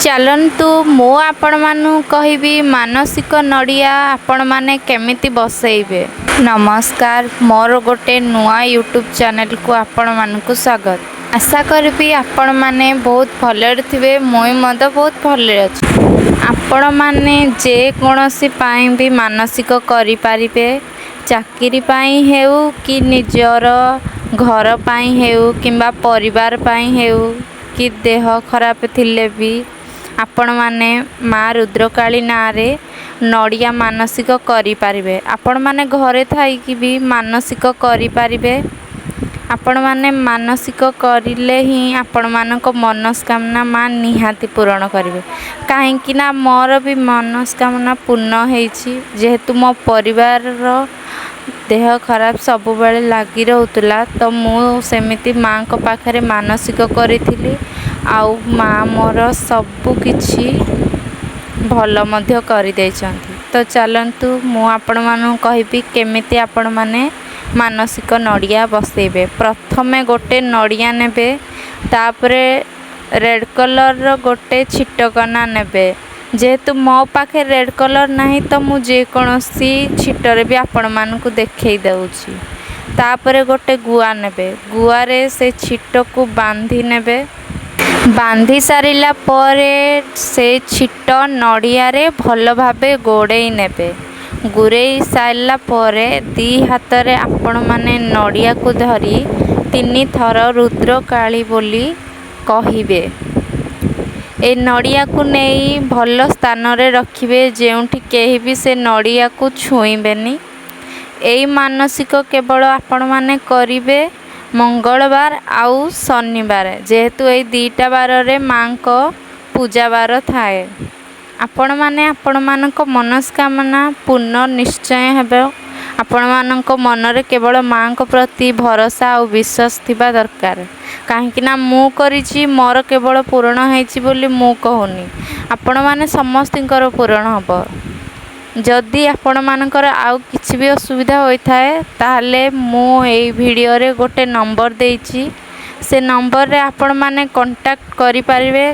ଚାଲନ୍ତୁ, ମୁଁ ଆପଣମାନଙ୍କୁ କହିବି ମାନସିକ ନଡ଼ିଆ ଆପଣମାନେ କେମିତି ବସେଇବେ। ନମସ୍କାର, ମୋର ଗୋଟେ ନୂଆ ୟୁଟ୍ୟୁବ୍ ଚ୍ୟାନେଲକୁ ଆପଣମାନଙ୍କୁ ସ୍ୱାଗତ। ଆଶା କରିବି ଆପଣମାନେ ବହୁତ ଭଲରେ ଥିବେ। ମୁଁ ମଧ୍ୟ ବହୁତ ଭଲରେ ଅଛି। ଆପଣମାନେ ଯେକୌଣସି ପାଇଁ ବି ମାନସିକ କରିପାରିବେ, ଚାକିରି ପାଇଁ ହେଉ କି ନିଜର ଘର ପାଇଁ ହେଉ କିମ୍ବା ପରିବାର ପାଇଁ ହେଉ କି ଦେହ ଖରାପ ଥିଲେ ବି ଆପଣମାନେ ମା ରୁଦ୍ରକାଳୀ ନାଁରେ ନଡ଼ିଆ ମାନସିକ କରିପାରିବେ। ଆପଣମାନେ ଘରେ ଥାଇକି ବି ମାନସିକ କରିପାରିବେ। ଆପଣମାନେ ମାନସିକ କରିଲେ ହିଁ ଆପଣମାନଙ୍କ ମନସ୍କାମନା ମା ନିହାତି ପୂରଣ କରିବେ, କାହିଁକି ନା ମୋର ବି ମନସ୍କାମନା ପୂର୍ଣ୍ଣ ହେଇଛି। ଯେହେତୁ ମୋ ପରିବାରର ଦେହ ଖରାପ ସବୁବେଳେ ଲାଗି ରହୁଥିଲା, ତ ମୁଁ ସେମିତି ମାଆଙ୍କ ପାଖରେ ମାନସିକ କରିଥିଲି ଆଉ ମା ମୋର ସବୁ କିଛି ଭଲ ମଧ୍ୟ କରିଦେଇଛନ୍ତି। ତ ଚାଲନ୍ତୁ, ମୁଁ ଆପଣମାନଙ୍କୁ କହିବି କେମିତି ଆପଣମାନେ ମାନସିକ ନଡ଼ିଆ ବସେଇବେ। ପ୍ରଥମେ ଗୋଟେ ନଡ଼ିଆ ନେବେ, ତାପରେ ରେଡ଼୍ କଲର୍ର ଗୋଟେ ଛିଟକନା ନେବେ। ଯେହେତୁ ମୋ ପାଖରେ ରେଡ଼୍ କଲର୍ ନାହିଁ, ତ ମୁଁ ଯେକୌଣସି ଛିଟରେ ବି ଆପଣମାନଙ୍କୁ ଦେଖେଇ ଦେଉଛି। ତାପରେ ଗୋଟେ ଗୁଆ ନେବେ, ଗୁଆରେ ସେ ଛିଟକୁ ବାନ୍ଧି ନେବେ। ବାନ୍ଧି ସାରିଲା ପରେ ସେ ଛିଟ ନଡ଼ିଆରେ ଭଲ ଭାବେ ଗୋଡ଼େଇ ନେବେ। ଗୁରେଇ ସାରିଲା ପରେ ଦୁଇ ହାତରେ ଆପଣମାନେ ନଡ଼ିଆକୁ ଧରି ତିନିଥର ରୁଦ୍ରକାଳୀ ବୋଲି କହିବେ। ଏ ନଡ଼ିଆକୁ ନେଇ ଭଲ ସ୍ଥାନରେ ରଖିବେ, ଯେଉଁଠି କେହି ବି ସେ ନଡ଼ିଆକୁ ଛୁଇଁବେନି। ଏଇ ମାନସିକ କେବଳ ଆପଣମାନେ କରିବେ ମଙ୍ଗଳବାର ଆଉ ଶନିବାର, ଯେହେତୁ ଏଇ ଦୁଇଟା ବାରରେ ମାଆଙ୍କ ପୂଜା ବାର ଥାଏ। ଆପଣମାନେ ଆପଣମାନଙ୍କ ମନସ୍କାମନା ପୂର୍ଣ୍ଣ ନିଶ୍ଚୟ ହେବ। ଆପଣମାନଙ୍କ ମନରେ କେବଳ ମାଆଙ୍କ ପ୍ରତି ଭରସା ଆଉ ବିଶ୍ୱାସ ଥିବା ଦରକାର, କାହିଁକି ନା ମୁଁ କରିଛି, ମୋର କେବଳ ପୂରଣ ହେଇଛି ବୋଲି ମୁଁ କହୁନି, ଆପଣମାନେ ସମସ୍ତଙ୍କର ପୂରଣ ହେବ। ଯଦି ଆପଣମାନଙ୍କର ଆଉ କିଛି ବି ଅସୁବିଧା ହୋଇଥାଏ, ତାହେଲେ ମୁଁ ଏଇ ଭିଡ଼ିଓରେ ଗୋଟେ ନମ୍ବର ଦେଇଛି, ସେ ନମ୍ବରରେ ଆପଣମାନେ କଣ୍ଟାକ୍ଟ କରିପାରିବେ।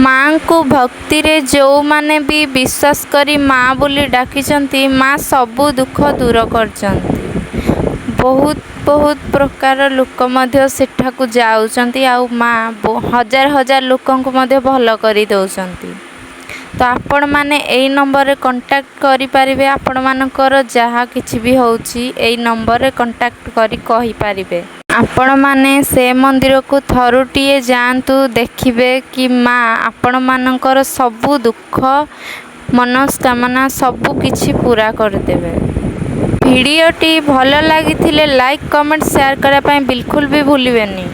ମାଆଙ୍କୁ ଭକ୍ତିରେ ଯେଉଁମାନେ ବି ବିଶ୍ୱାସ କରି ମା' ବୋଲି ଡାକିଛନ୍ତି, ମା' ସବୁ ଦୁଃଖ ଦୂର କରିଛନ୍ତି। ବହୁତ ବହୁତ ପ୍ରକାର ଲୋକ ମଧ୍ୟ ସେଠାକୁ ଯାଉଛନ୍ତି ଆଉ ମା' ହଜାର ହଜାର ଲୋକଙ୍କୁ ମଧ୍ୟ ଭଲ କରି ଦେଉଛନ୍ତି। ତ ଆପଣମାନେ ଏଇ ନମ୍ବରରେ କଣ୍ଟାକ୍ଟ କରିପାରିବେ। ଆପଣମାନଙ୍କର ଯାହା କିଛି ବି ହେଉଛି, ଏଇ ନମ୍ବରରେ କଣ୍ଟାକ୍ଟ କରି କହିପାରିବେ। ଆପଣମାନେ ସେ ମନ୍ଦିରକୁ ଥରୁଟିଏ ଯାଆନ୍ତୁ, ଦେଖିବେ କି ମା' ଆପଣମାନଙ୍କର ସବୁ ଦୁଃଖ, ମନସ୍କାମନା ସବୁ କିଛି ପୂରା କରିଦେବେ। ଭିଡ଼ିଓଟି ଭଲ ଲାଗିଥିଲେ ଲାଇକ୍, କମେଣ୍ଟ, ସେୟାର କରିବା ପାଇଁ ବିଲକୁଲ ବି ଭୁଲିବେନି।